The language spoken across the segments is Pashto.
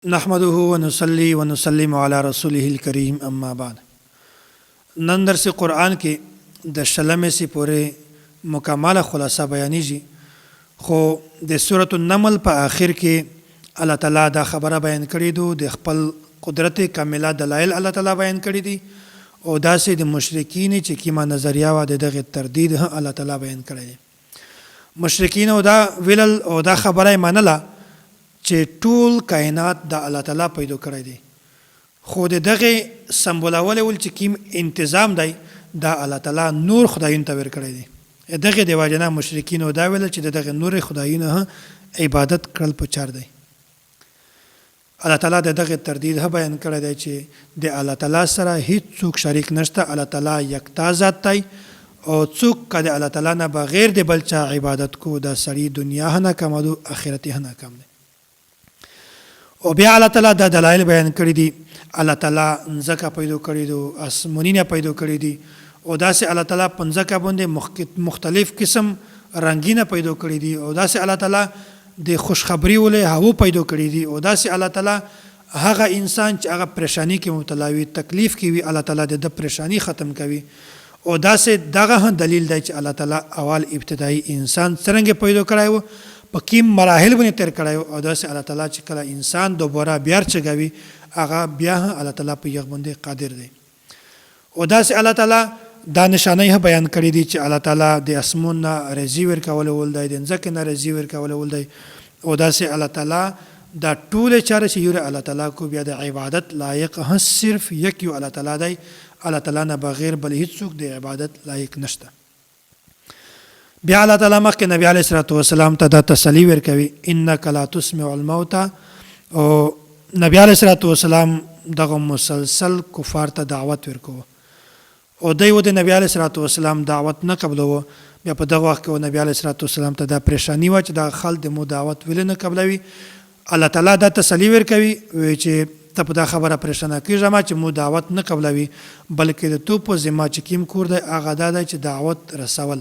نحمده ونصلي ونسلم على رسوله الكريم اما بعد. نن درس قرآن کې د شلمې سپورې مکمله خلاصه بیانېږي، خو د سورة النمل په آخر کې الله تعالی دا خبره بیان کړې دو، د خپل قدرت کامله دلایل الله تعالی بیان کړي دي، او داسې د مشرکین چې کیمه نظریه وه د دغې تردید هم الله تعالی بیان کړی دی. مشرکینو دا ویلل او دا خبره یې منله چې ټول کائنات د الله تعالی پیدو کړی دی، خو د دغې سمبولولول چې کیم انتظام دی دا الله تعالی نور خدایونو ته ورکړی دی. دغې د وجې نه مشرکینو دا ویل چې د دغې نور خدایونو هم عبادت کړل په چار دی. الله تعالی د دغې تردید هم بیان کړی دی چې د الله تعالی سره هیڅ څوک شریک نشته، الله تعالی یکتا ذات دی، او څوک که د الله تعالی نه بغیر د بل چا عبادت کو دا سړی دنیا هم ناکامه دو اخرت هم ناکام دی. او بیا الله تعالی دا دلایل بیان کړی دي، الله تعالی مځکه پیدو کړی دو، اسمونینه پیدو کړی دي، او داسې الله تعالی په مځکه باندې مختلف قسم رنګینه پیدو کړی دي، او داسې الله تعالی د خوشخبری ولې هغو پیدو کړی دي، او داسې الله تعالی هغه انسان چې هغه پریشانی کې مبتلا وي، تکلیف کې وي، الله تعالی د ده پریشانی ختم کوي. او داسې دغه هم دلیل دی چې الله تعالی اول ابتدایي انسان څرنګه پیدو کړی و، په کیم مراحل باندې تیر کړی و، او داسې الله تعالی چې کله انسان دوباره بیا رچګوي هغه بیا هم الله تعالی په یغ باندې قادر دی. او داسې الله تعالی دا نشانۍ هم بیان کړې دي چې الله تعالی د اسمون نه رزي ورکول ول دی، د مځکې نه رزي ورکول ول دی، او داسې الله تعالی دا ټولې چارې چې یوره الله تعالی کو بیا د عبادت لایق هم صرف یک یو الله تعالی دی، الله تعالی نه بغیر بل هیڅوک د عبادت لایق نشته. بیا الله تعالی مخکې نبی علیه الصلاة والسلام ته دا تسلی ورکوي، انک لا تسمع الموتى. او نبی علیه الصلاة والسلام دغه مسلسل کفار ته دعوت ورکوه، او دی و د نبی علیه الصلاة والسلام دعوت نه قبلوه. بیا په دغه وخت کې و نبی علیه الصلاة والسلام ته دا پریشانی وه چې دغه خلک د مو دعوت ولې نه قبلوي. الله تعالی دا تسلي ورکوي، وي چې ته په دا خبره پرېشانه کېږه مه چې مو دعوت نه قبلوي، بلکې د تو په ذمه چې کیم کور دی هغه دا دی چې دعوت رسول،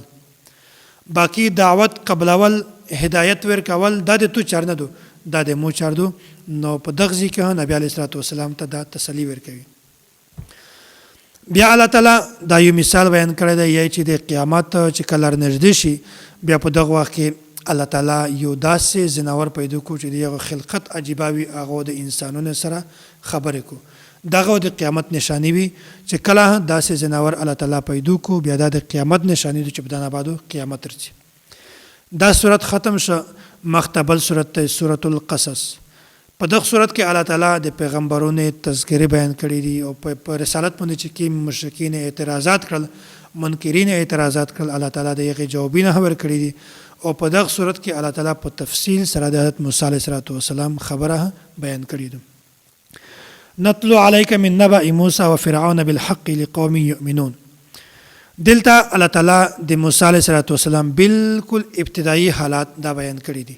باقي دعوت قبلول، هدایت ورکول دا د تو چار نه دو، دا د مو چار دو. نو په دغه ځای کې هم نبي علیه الصلوة والسلام ته دا تسلي ورکوي. بیا الله تعالی دا یو مثال بیان کړی دی، یی چې د قیامت چې کله نږدې شي بیا په دغه وخت کې الله تعالی یو داسې ځناور پیدا کو چې د هغه خلقت عجیبه وي، هغه د انسانونو سره خبرې کو، دغه د قیامت نشانی وي چې کله داسې ځناور الله تعالی پیدا کو بیا دا د قیامت نشانی ده چې په دغه بعد قیامت رچي. دا سورت ختم شو، مخته بل سورت ته، سورة القصص. په دغه سورت کې الله تعالی د پیغمبرونو تذکرې بیان کړې دي، او په رسالت باندې چې کوم مشرکین اعتراضات کړل، منکرین اعتراضات کړل، الله تعالی د هغې جوابونه هم ورکړي دي. او په دغه سورت کې الله تعالی په تفصیل سره د حضرت موسی علیه الصلوة والسلام خبره بیان کړې ده. نتلو علیک من نبأ موسی وفرعون بالحق لقوم یؤمنون. دلته الله تعالی د موسی علیه الصلوة والسلام بالکل ابتدایي حالات دا بیان کړي دي.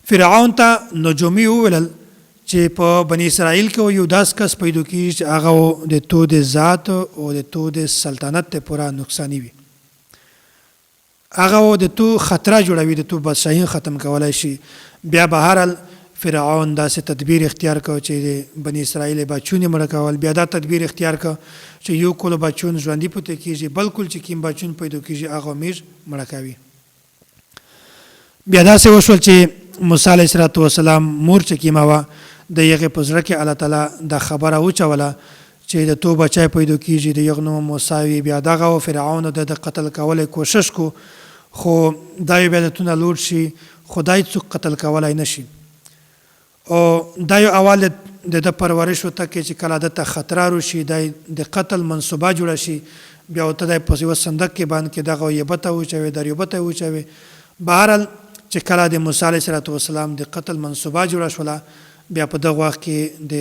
فرعون ته نجومي وویل چې په بني اسرائیل کې یو داس کس پیدا کیږي چې هغه د تو د ذات او د تو د سلطنت ته پورا نقصانی وي، هغه د تو خطره جوړوي، د تو بادشاهي ختم کولای شي. بیا بهرحال فرعون داسې تدبیر اختیار کړ چې د بني اسرائیل بچون یې مړه کول. بیا دا تدبیر اختیار کړ چې یو کل بچون ژوندي پاتې کیږي، بل کل چې کیم بچون پیدا کیږي هغه میږ مړه کوي. بیا داسې وشول چې موسی علیه الصلاة والسلام مور چې کیمه وه د هغې په زړه کې الله تعالی دا خبره وچوله چې د تو بچی پیدا کیږي د یغ نوم موسی وي. بیا دغه او فرعون د د قتل کولو کوشش کو، خو دا یې بیا د تونه لوټ شي، خدای څوک قتل کولای نه شي. او دا یو اول د ده پرورش ورته کې چې کله ده ته خطر روشي، دی د قتل منصوبه جوړه شي، بیا ورته دی په یوه صندوق کې بند کې دغه یبه ته وچوي، دریوبه ته وچوي. بهرحال چې کله د موسی علیه الصلوة والسلام د قتل منصوبه جوړه شوله، بیا په دغه وخت کې د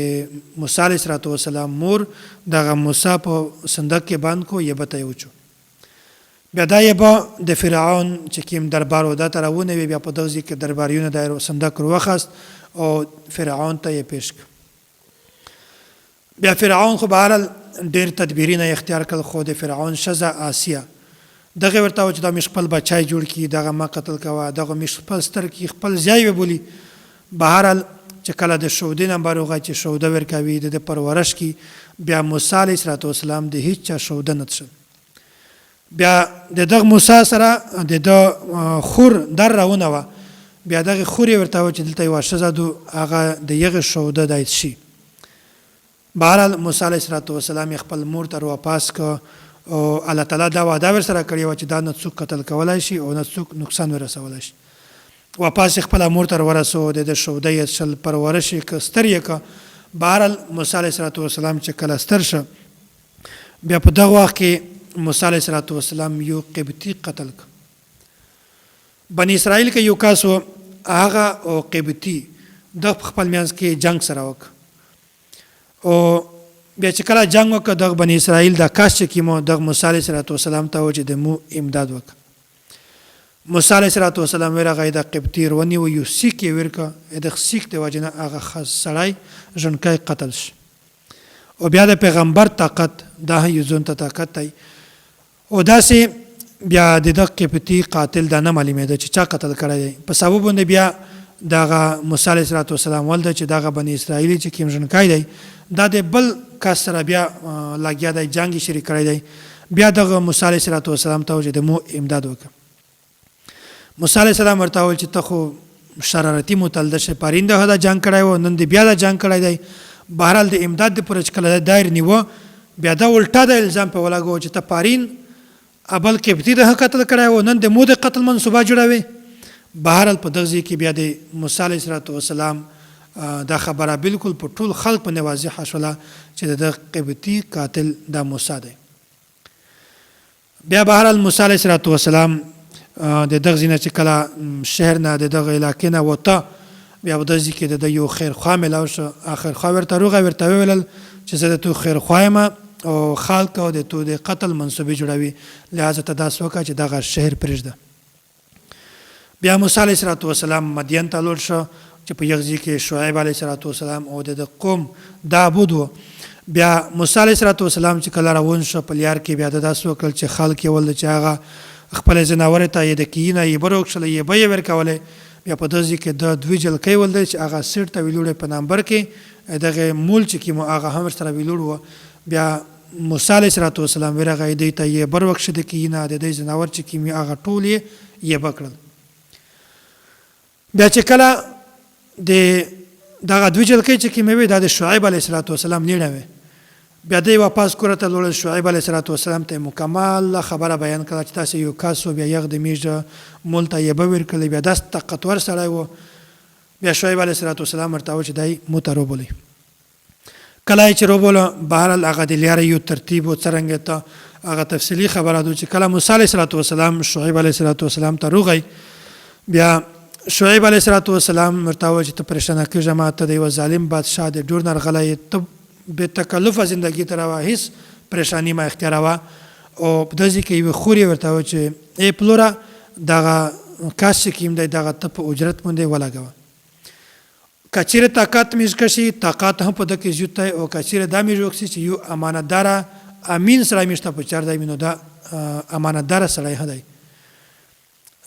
موسی علیه الصلوة والسلام مور دغه موسی په صندوق کې بند کو، یبه ته یې وچو. بیا دا یبه د فرعون چې کیم دربار و دا ته راونوي. بیا په دغه ځای کې درباریونه دا صندوق وروخست او فرعون ته یې پیش کړ. بیا فرعون خو بهرحال ډېر تدبیرونه اختیار کړل، خو د فرعون ښځه آسیه دغه ورته و چې دا مې خپل بچی جوړ کړي، دغه ما قتل کوه، دغه مې خپل ستر کړي، خپل ځای وبولي. بهرحال چې کله د شودې نمبر وغی چې شوده ورکوي د ده پرورش کی، بیا موسی علیه الصلوة والسلام د هیڅ چا شوده نه څښل. بیا د دغه موسی سره د ده خور در راونه وه، بیا دغې خور یې ورته وه چې دلته یوه ښځه دو هغه د یغې شوده دی څښي. بهرحال موسی علیه الصلوة والسلام یې خپل مور ته رواپاس کړ او الله تعالی دا وعده ورسره کړې وه چې دا نه څوک قتل کولای شي او نه څوک نقصان ورسولای شي. واپس یې خپله مور ته ورسو، د ده شوده یې څښل، پرورش یې کړ، ستر یې کړ. بهرحال موسی علیه الصلوة والسلام چې کله ستر شو بیا په دغه وخت کې موسی علیه الصلوة والسلام یو قبطي قتل کړ. بني اسرائیل کې یو کس و، هغه او قبطي دغه په خپل منځ کې جنګ سره وکړ. او بیا چې کله جنګ وکړ دغه بني اسرائیل دا کس چې کیمو دغه موسی علیه الصلوة والسلام ته و چې د مو امداد وکړه. موسی علیه الصلوة والسلام ورغی د قبطي ونیو، یو سیک یې ورکړ، د سیک د وجې نه هغه سړی ژونکی قتل شو. او بیا د پیغمبر طاقت دا هم یو ځون ته طاقت دی. او داسې بیا د دغه قبطي قاتل دا نه معلومېده چې چا قتل کړی دی. په سبب باندې بیا دغه موسی علیه الصلوة والسلام ولده چې دغه بني اسرائیلي چې کوم ژونکی دی دا د بل کس سره بیا لګیا دی، جنګ یې شریک کړی دی. بیا دغه موسی علیه الصلوة والسلام ته چې د مو امداد وکړه. موسی علیه السلام ورته وویل چې ته خو شرارتي متل ده، پرین ده دا جنګ کړی و، نن دې بیا دا جنګ کړی دی. بهرحال د امداد د پوره چې کله دایر نیوه بیا دا الټا د الزام په ولګو چې ته پارین ابل قبطي ده قتل کړی و، نن د مو د قتل منصوبه جوړوي. بهرحال په دغه ځای کې بیا د موسی علیه الصلوة والسلام دا خبره بالکل په ټول خلق باندې واضحه شوله چې د دغه قبطي قاتل دا موسی دی. بیا بهرحال موسی علیه الصلوة والسلام د دغه ځای نه چې کله شهر نه د دغه علاقې نه وته، بیا په دغه ځای کې د ده یو خیرخواه میلاو شو. هغه خیرخواه ورته روغی ورته وویل چې زه د تو خیرخواه یم او خلک او د تو د قتل منصوبې جوړوي، لهذا ته داسې وکړه چې دغه شهر پرېږده. بیا موسی علیه الصلوة والسلام مدین ته لوړ شو چې په یغ ځای کې شعیب علیه الصلوة والسلام او د ده قوم دا عبود وو. بیا موسی علیه الصلوة والسلام چې کله روان شو په لیار کې بیا ده داسې وکړل چې خلک یې ول چې هغه خپلې ځناورې ته یې د کیینه یې بر وکښلې، یې به یې ورکولې. بیا په دغه ځای کې ده دوې جلکۍ ولدې چې هغه سیټ ته ویلوړې په نمبر کې دغه مول چې کیمو هغه هم ورسره ویلوړ وو. بیا موسی علیه الصلوة والسلام ورغی دی ته یې بر وکښ د کیینه د دی ځناور چې کیم وي هغه ټول یې یبه کړل. بیا چې کله د دغه دوی جلکۍ چې کیمې وي دا د شعیب علیه الصلوة والسلام لیڼه وي. بیا دی واپس کور ته لوړل، شعیب علیه الصلوة والسلام ته مکمل خبره بیان کړه چې تاسو یو کس و، بیا یغ د میږ مول ته یبه ورکړلې، بیا داس طاقتور سړی و. بیا شعیب علیه الصلوة والسلام ورته و چې دی مو ته روبولئ. کله یې چې روبوله، بهرحال هغه د لیارې یو ترتیب و څرنګه ته هغه تفصیلي خبره ده چې کله موسی علیه الصلوة والسلام شعیب علیه الصلوة والسلام ته روغی، بیا شعیب علیه الصلوة والسلام ورته وویل چې ته پرېشانه کېږه مه، ته د یوه ظالم بادشاه د ډور نه رغلی یې، ته بې تکلفه زندګي تېروه، هیڅ پرېشاني مه اختیاروه. او په دغه ځای کې یوې خور یې ورته وویل چې ای پلوره، دغه کس چې کوم دی دغه ته په اجرت باندې ولګوه. که چیرې طاقت میږ کشي طاقت هم په ده کې زیوت دی، او که چیرې دا میږ وکسي چې یو امانتداره امین سړی میږ ته په چار دی نو دا امانتداره سړی هم دی،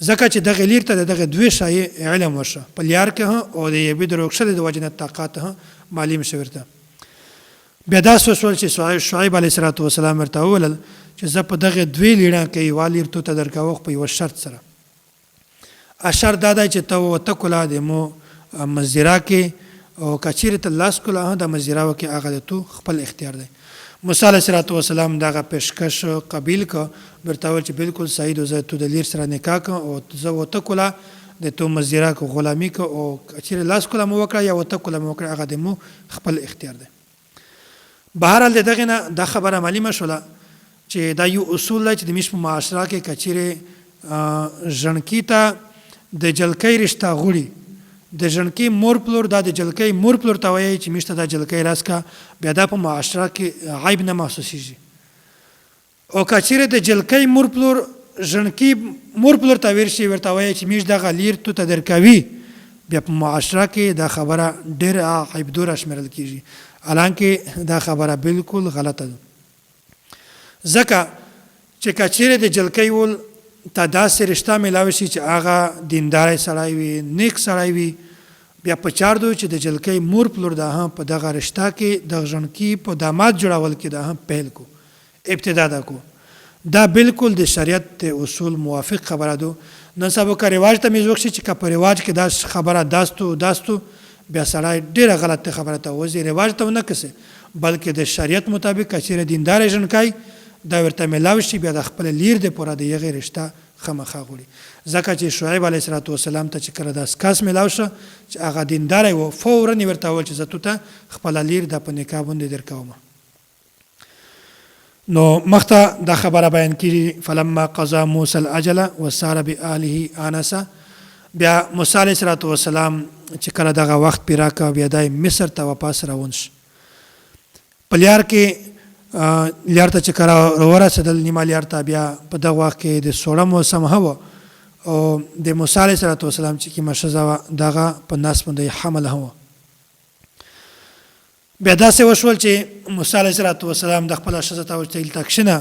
ځکه چې دغه لیر ته د دغه دوې شای علم ورشه په لیار کې هم او د یوې د روکشلې د وجې نه طاقت هم معلوم شي ورته. بیا داسې وشول چې شعیب علیه الصلوة والسلام ورته وویل چې زه په دغه دوې لیړه کې یوه لیر تو ته درکوم خو په یوه شرط سره. اشر دا دی چې ته وته کولا د مو مزیرا کې او که چیرې ته لاس کولا هم د مزیرا وکې هغه د تو خپل اختیار دی. موسی علیه الصلوة والسلام دغه پیشکش قبیل که، ورته وویل چې بالکل صحیح ده زه تو د لیر سره نکاح کوم او زه وته کولا د تو مزیرا که غلامی که او که چیرې لاس کولا مو وکړه یا وته کولا مو وکړه هغه د مو خپل اختیار دی. بهرحال د دغې نه دا خبره معلومه شوله چې دا یو اصول دی چې د میش په معاشره کې که چیرې ژڼکي ته د جلکۍ رشته غوړي د ژڼکي مور پلور دا د جلکۍ مور پلور ته وایي چې میش ته دا جلکۍ راسکه، بیا دا په معاشره کې عیب نه محسوسیږي. او که چیرې د جلکۍ مور پلور ژڼکي مور پلور ته ورشي ورته وایي چې میش دغه لیر تو ته درکوي، بیا په معاشره کې دا خبره ډیره عیبدوره شمیرل کیږي، حالانکه دا خبره بالکل غلطه ده. ځکه چې که چیرې د جلکۍ ول ته داسې رشته میلاو شي چې هغه دینداری سړی وي، نیک سړی وي، بیا په چار دو چې د جلکۍ مور پلور دا هم په دغه رشته کې د ژڼکي په داماد جوړول کې دا هم پهل کو، ابتدا دا کو. دا بالکل د شریعت د اصول موافق خبره دو. نن سبا که رواج ته میز وکړي چې که په رواج کې دا خبره داستو داستو، بیا سړی ډیره غلط خبره ته وځي. رواج ته ونه کسي، بلکې د شریعت مطابق که چیرې دیندار ژڼکی دا ورته ملاو شي، بیا د خپل لیر د پوره د یغې رشته خامخا غوړي، ځکه چې شعیب علیه الصلاة والسلام ته چې کله داس کس ملاو شو چې هغه دیندار و، فورا یې ورته وویل چې زه تو ته خپله لیر د په نکاح باندې درکوم. نو مخته دا خبره بیان کیږي، فلما قضا موسی الاجل وسار باهله انس. بیا موسی علیه الصلاة والسلام چې کله دغه وخت پیرا که، بیا دای مصر ته واپس روان شو. په لیار کې لیار ته چې کله ورسېدل، نیمه لیار ته، بیا په دغه وخت کې د سوړه موسم هو او د موسی علیه الصلاة والسلام چې کومه ښځه وه دغه په نس باندې حمل هو. بیا داسې وشول چې موسی علیه الصلاة والسلام د خپله ښځه ته وویل چې دلته کښېنه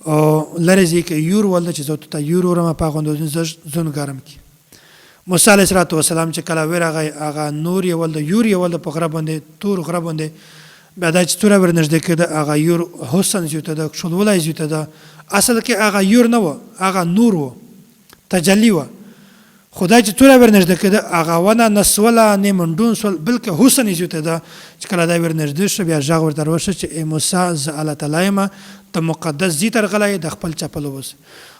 او لرې ځای کې یور ولده چې زه ته یور ورم، په هغه اندازه ځون ګرم کړي. موسی علیه الصلاة والسلام چې کله ورغی، هغه نور یې ولده، یور یې ولده په غره باندې، تور غره باندې. بیا دا چې څومره ورنږدې کېده، هغه یور حسن زیاتېده، ښکلولی زیاتېده. اصل کې هغه یور نه و، هغه نور و، تجلی وه. خو دا چې څومره ورنږدې کېده، هغه ونه نه سوله نه منډون سول، بلکې حسن یې زیاتېده. چې کله دا ورنږدې شو، بیا غږ ورته وشو چې ای موسی، زه الله تعالی یم، ته مقدس ځای ته راغلی یې، د خپل چپل وباسه.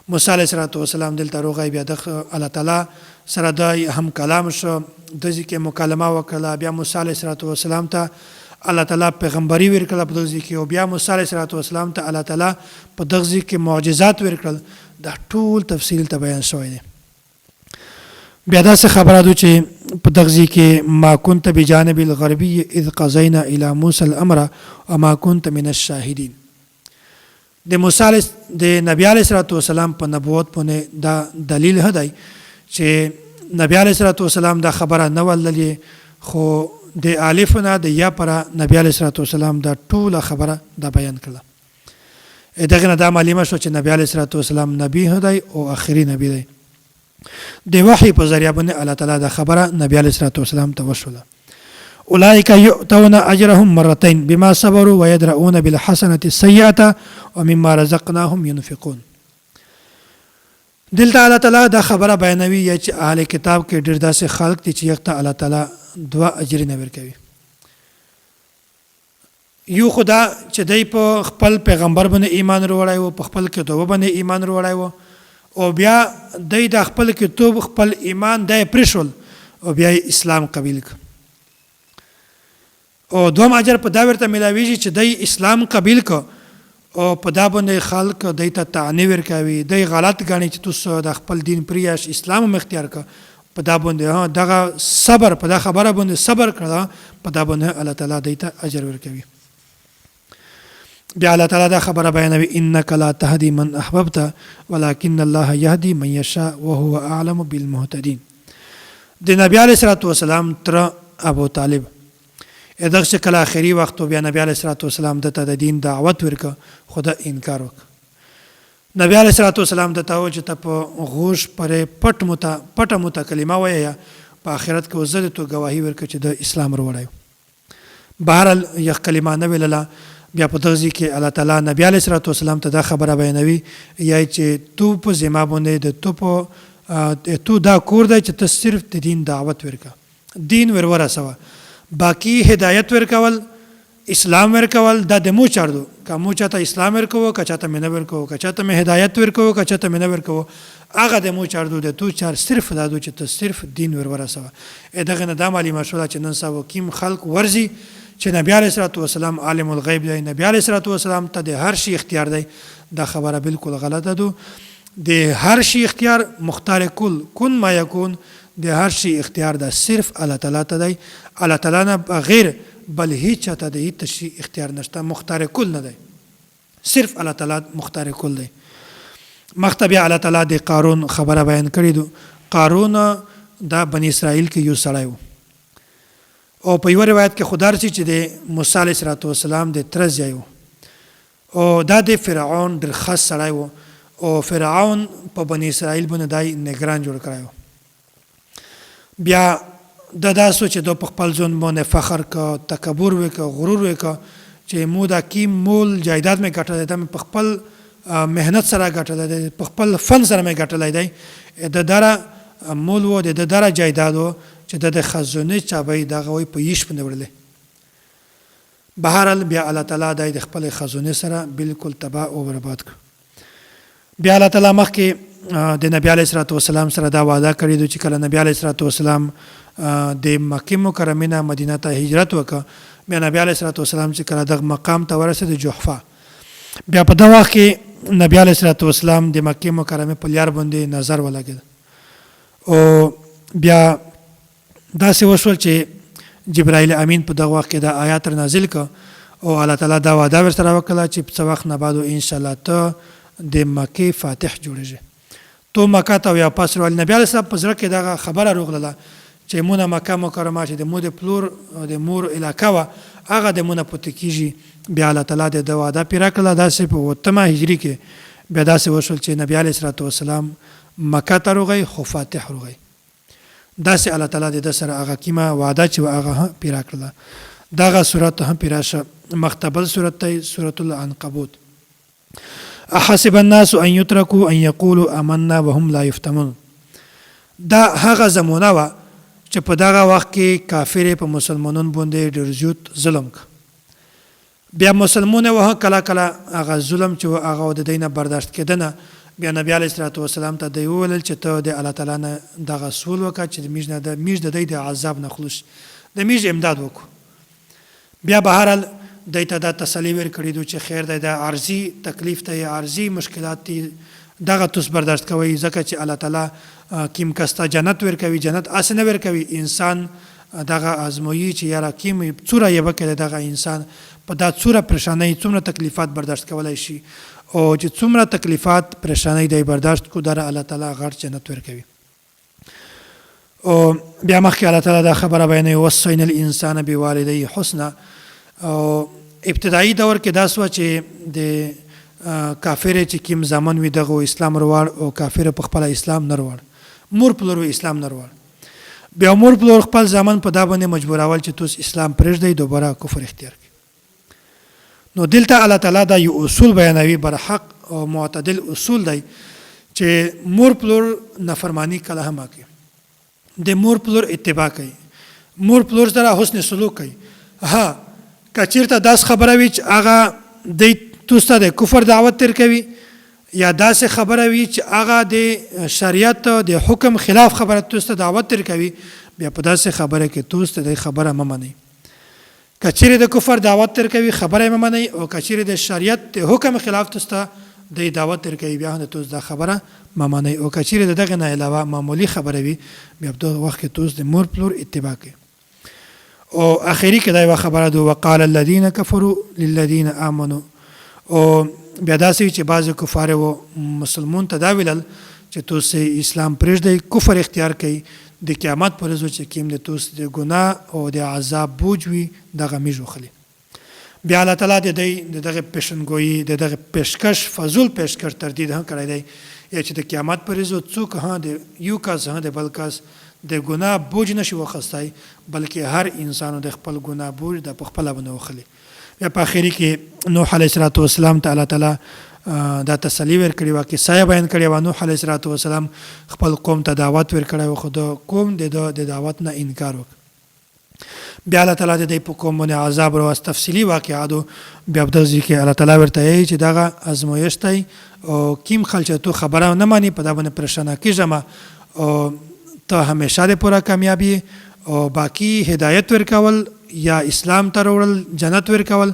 موسی علیه الصلاة والسلام دلته روغی، بیا د الله تعالی سره د هم کلام شو، د ځای کې مکالمه وکړه. بیا موسی علیه الصلاة والسلام ته الله تعالی پیغمبري ورکړه په دغه ځای کې، او بیا موسی علیه الصلاة والسلام ته الله تعالی په دغه ځای کې معجزات ورکړل. دا ټول تفصیل ته بیان شوی دی. بیا داسې خبره ده چې په دغه ځای کې ما كنت بجانب الغربي اذ قضینا الى موسی الامر وما كنت من الشاهدين. د موسی علیه د نبی علیه الصلاة والسلام په نبوت باندې دا دلیل هدی چې نبی علیه الصلاة والسلام دا خبره نه وللې، خو د الف نه د یا پر نبی علیه الصلاة والسلام دا ټوله خبره دا بیان کړه. دغه نه دا معلومه شو چې نبی علیه الصلاة والسلام نبی هدی او اخري نبی دی. د وحی په ذریعه باندې الله تعالی دا خبره نبی علیه الصلاة والسلام ته وشوله. اولئک یؤتون اجرهم مرتين بما صبروا ويدرؤون بالحسنة السيئة ومما رزقناهم ينفقون. دلته الله تعالی دا خبره بیانوي یا چې اهل کتاب کې ډېر داسې خلق دي چې یکته الله تعالی دوه اجرونه ورکوي. یو خو دا چې دی په خپل پیغمبر باندې ایمان وروړی و، په خپل کتاب باندې ایمان وروړی و، او بیا دی د خپل کتاب خپل ایمان دی پرېښول او بیا یې اسلام قبیل کړ. او دوم اجر په دا ورته ملاویږي چې دی اسلام قبیل کړ او په دا باندې خلک دی ته طعنې ورکوي، دی غلط ګڼي چې تاسو د خپل دین پریاش اسلام هم اختیار کړ. په دا باندې دغه صبر، په دا خبره باندې صبر کړه، په دا باندې الله تعالی دی ته اجر ورکوي. بیا الله تعالی دا خبره بیانوي، انک لا تهدی من احببت ولكن الله يهدي من يشاء وهو اعلم بالمهتدين. د نبی علیه الصلاة والسلام تر ابو طالب دغه چې کله اخري وخت، بیا نبی علیه الصلاة والسلام دته د دین دعوت ورکړ، خو ده انکار وکړ. نبی علیه الصلاة والسلام دته وویل چې ته په غوږ پرې پټ مته پټه مته کلمه وایه، په آخرت کې زه د تو ګواهي ورکړ چې د اسلام وروړی. بهرحال یخ کلمه نه ویلله. بیا په دغه ځای کې الله تعالی نبی علیه الصلاة والسلام ته دا خبره بیانوي یا چې تو په ذمه باندې د تو په تو دا کور دی چې ته صرف د دین دعوت ورکه، دین ور ورسوه، باقی هدایت ورکول، اسلام ورکول دا د مو چار دو. که مو چاته اسلام ورکوو، که چاته مې نه ورکوو، که چاته مې هدایت ورکوو، که چاته مې نه ورکوو، هغه د مو چار دو. د تو چار صرف دا دو چې ته صرف دین ور ورسوه. دغه نه دا معلومه شوله چې نن سبا کیم خلق ورځي چې نبی علیه الصلاة والسلام عالم الغیب دی، نبی علیه الصلاة والسلام ته د هر شي اختیار دی، دا خبره بالکل غلطه دو. د هر شي اختیار، مختار کل کن ما یکون، د هر شي اختیار دا صرف الله تعالی ته دی. الله تعالی نه بغیر بل هیڅ چاته د هیڅ شي اختیار نشته، مختار کل نه دی، صرف الله تعالی مختار کل دی. مخته بیا الله تعالی د قارون خبره بیان کړې دو. قارون دا بنی اسرائیل کې یو سړی و، او په یو روایت کې خدای رسي چې د موسی علیه السلام د تره زوی و، او دا د فرعون ډېر خاص سړی و، او فرعون په بنی اسرائیل باندې دای نگران جوړ کړی و. بیا ده دا سو چې ده په خپل ژوند باندې فخر که، تکبر وکړ، غرور وکړ چې مو دا کیم مول جایداد مې ګټلی دی، دا مې په خپل محنت سره ګټلی دی، په خپل فن سره مې ګټلی دی. د دره مول و، د ده دره جایداد و چې ده د خزونې چابۍ دغه وایي په یش باندې وړلې. بهرحال بیا الله تعالی دی د خپلې خزونې سره بالکل تباه او برباد کړ. بیا الله تعالی مخکې د نبی علیه الصلاة والسلام سره دا وعده کړې ده چې کله نبی علیه الصلاة والسلام د مکې مکرمې نه مدینه ته هجرت وکړ، بیا نبی علیه الصلاة والسلام چې کله دغه مقام ته ورسېد جحفه، بیا په دغه وخت کې نبی علیه الصلاة والسلام د مکې مکرمې په لیار باندې نظر ولګېد او بیا داسې وشول چې جبرائیل امین په دغه وخت کې دا آیات را نازل کړ او الله تعالی دا وعده ورسره وکړه چې څه وخت نه بعد ان شاء الله ته د مکې فاتح جوړېږې. تو مکه ته یا پس راولي. نبی علیه السلام په زړه کې دغه خبره روغلله چې مونه مکه مکرمه چې د مو د پلور د مور علاقه وه هغه د مونه پوتې کیږي. بیا الله تعالی د ده وعده پیره کړله. داسې په اوتمه هجري کې بیا داسې وشول چې نبی علیه الصلوة والسلام مکه ته روغی خو فاتح روغی. داسې الله تعالی د ده سره هغه کیمه وعده چې وه هغه هم پیره کړله. دغه سورت هم پیره شه. مخته بل سورت دی سورة العنکبوت. احسب الناس ان يترکوا ان یقولوا آمنا وهم لا یفتنون. دا هغه زمونه وه چې په دغه وخت کې کافرې په مسلمانون باندې ډېر زیوت ظلم که. بیا مسلمونه وه کله کله هغه ظلم چې وه هغه د دی نه برداشت کېده نه، بیا نبی علیه الصلوة والسلام ته دی وویل چې ته د الله تعالی نه دغه سول وکړه چې د میږ نه د میږ د دی د عذاب نه خلوص شي د میږ امداد وکړو. بیا بهرحال دی ته دا تسلی ورکړي دو چې خیر دی دا عارضي تکلیف دی عارضي مشکلات دي دغه توس برداشت کوئ ځکه چې الله تعالی کیم کس ته جنت ورکوي جنت هسې نه ورکوي انسان دغه ازمويي چې یاره کیم څوره یې وکړي دغه انسان په دا څوره پریشانۍ څومره تکلیفات برداشت کولای شي او چې څومره تکلیفات پریشانۍ دی برداشت کو دره الله تعالی غټ جنت ورکوي. او بیا مخکې الله تعالی دا خبره بیانوي وصینا الانسان بوالديه حسنا. او ابتدایي دور کې دا سوه چې د کافر چې کیم زامن وي دغه اسلام رواړ او کافر په خپل اسلام نه رواړ، مور پلور اسلام نه رواړ. بیا مور پلور خپل زامن په دا باندې مجبورول چې توس اسلام پرېږدئ دوباره کفر اختیار کړئ. نو دلته الله تعالی دا یو اصول بیانوي، برحق او معتدل اصول دی چې مور پلور نافرمانی کله هم کوي، د مور پلور اتباع کوي، مور پلور سره حسن سلوک کوي. ها که چیرته داس خبره وي چې هغه دی توسته د کفر دعوت تیر کوي یا داسې خبره وي چې هغه د شریعت د حکم خلاف خبره توسته دعوت تیر کوي، بیا په داسې خبره کې توسته د خبره مه منئ. که چیرې د کفر دعوت تر کوي خبره یې مه منئ او که چیرې د شریعت د حکم خلاف تاسو ته دی دعوت تر کوي بیا هم د تاسو دا خبره مه منئ او که چیرې د دغې نه علاوه معمولي خبره وي بیا په دغه وخت کې تاسو د مور پلور اتباع کوي. او اخري کې دا یوه خبره ده وقال الذین کفروا للذین آمنوا. او بیا داسې وي چې بعضې کفار و مسلمون ته دا ویلل چې تاسو اسلام پرېږدئ کفر اختیار کړئ د قیامت پر ورځ چې کیم د توس د ګناه او د عذاب بوج وي دغه میږ وخلي. بیا الله تعالی د دی د دغه پیشنګویی د دغه پیشکش فضول پیشکش تردید هم کړی دی یا چې د قیامت پر ورځ څوک هم د یو کس هم د بل کس د ګناه بوج نشي وخستای بلکې هر انسان د خپل ګناه بوج د په خپله باندې وخلي. بیا په اخري کې نوح علیه الصلاة والسلام ته الله تعالی دا تسلی ورکړې وه، قصه یې بیان کړې وه. نوح علیه الصلاة والسلام خپل قوم ته دعوت ورکړی و، خو د قوم د ده د دعوت نه انکار وکړ. بیا الله تعالی د دوی په قوم باندې عذاب راوست. تفصیلي واقعه ده. بیا په دغه ځای کې الله تعالی ورته وایي چې دغه ازمویښت دی او کیم خلک چې تو خبره نه مانی په دا باندې پریشانه کیږه مه او ته همیشه د پوره کامیاب یې او باقی هدایت ورکول یا اسلام ته راوړل جنت ورکول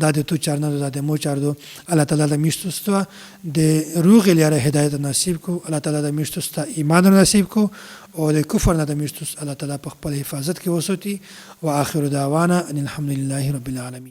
دا د تو چار نه دو دا د مو چار دو. الله تعالی د میشتو ستا د روغې لارې هدایت نصیب کو، الله تعالی د میشتو ستا ایمان نصیب کو او د کفر نه د میشتو الله تعالی په خپل حفاظت کې وساتي. واخر دعوانا ان الحمد لله رب العالمین.